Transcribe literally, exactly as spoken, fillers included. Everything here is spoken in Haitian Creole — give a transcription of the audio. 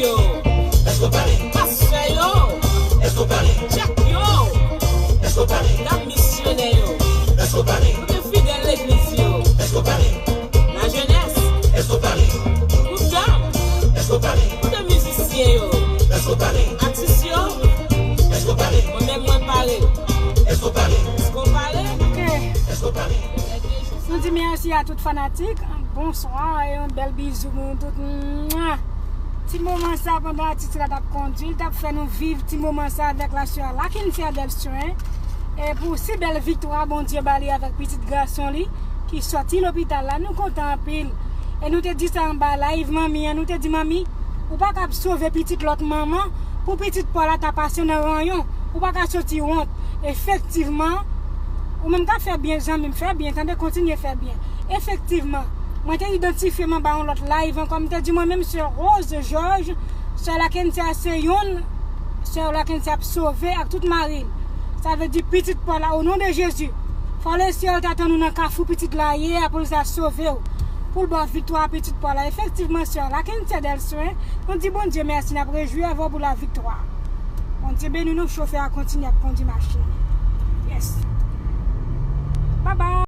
Èske w pale? Pastè yo. Èske w pale? Dyak yo. Èske w pale? Dam misyonè yo. Èske w pale? Kote fidèl legliz yo. Èske w pale? Lajenès. Èske w pale? Gwoup dam. Èske w pale? Kote mizisyen yo. Èske w pale? Atis yo. Èske w pale? Mwen menm mwen pale. Èske w pale? Èske w pale? Ok. Èske w pale? Nou di mèsi a tout fanatik. Bonswa e yon bèl bizou pou nou tout. Mwa! Ti moman sa pandan atis la t ap kondui, l t ap fè nou viv ti moman sa avèk la sè Lakencia Delstren. E pou si bèl viktwa Bondye ba li avèk pitit gason li ki sòti lopital la, nou kontan anpil. E nou te di sa anba live manmi an, nou te di manmi, ou pa ka ap sove pitit lòt manman pou pitit pa w la ta pase nan ranyon. Ou pa ka soti wont. Efektivman, ou menm k ap fè byen, zanmi m, fè byen, tande, kontinye fè byen. Efektivman, mwen te idantifye m anba yon lòt live ankò, m te di mwen menm sè Rose Georges, sè Lakencia se youn, sè Lakencia ap sove ak tout mari l. Sa vle di pitit pa w la, o non de Jezi. Fò Lesyèl ta tann ou nan kafou pitit la ye a pou l ta sove w. Pou l ba w viktwa a pitit pa w la. Efektivman, sè Lakencia Delstren, nou di Bondye mèsi, n ap rejwi avè w pou la viktwa. Bondye beni nou, chofè a kontinye ap kondi machin. Yes. Bye bye.